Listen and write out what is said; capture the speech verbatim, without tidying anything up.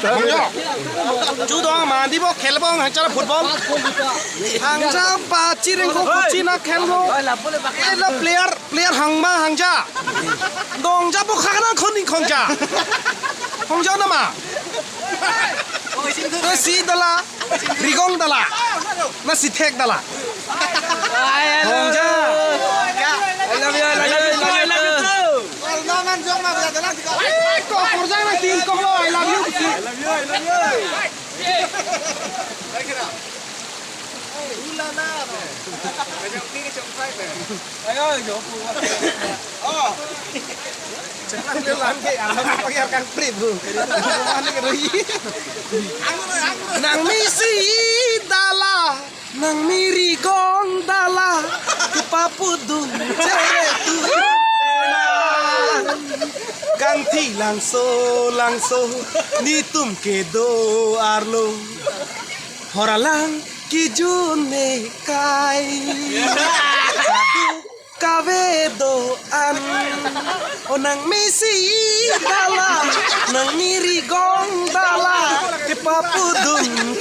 Hongjo. Chu dong ma di bo khel bong hangcha football. Hangcha pa chireng ko kuchi na khel bo. Ela player player hangma hangcha. Dongja bo khana khoni khongcha. Hongjo na ma. Te si dala. Rigong dala. Na si thek dala. Hongja. I love you, I love you, I love you, I love you too. Ai, ko korjang na tin ko lo, I love you. I love you, I love you. Ayo, yo. Oh. Chaklang le lang ke, alam ko yar kang pri bu. Nang misi dala, nang mi Rigong dala, kepapudun chere tu. Kangthi langso langso, netum kedo arlo. Hor alang kijun ne kai. Sadu kave do-an. O nang misi dala, nang mi Rigong dala, kepapudun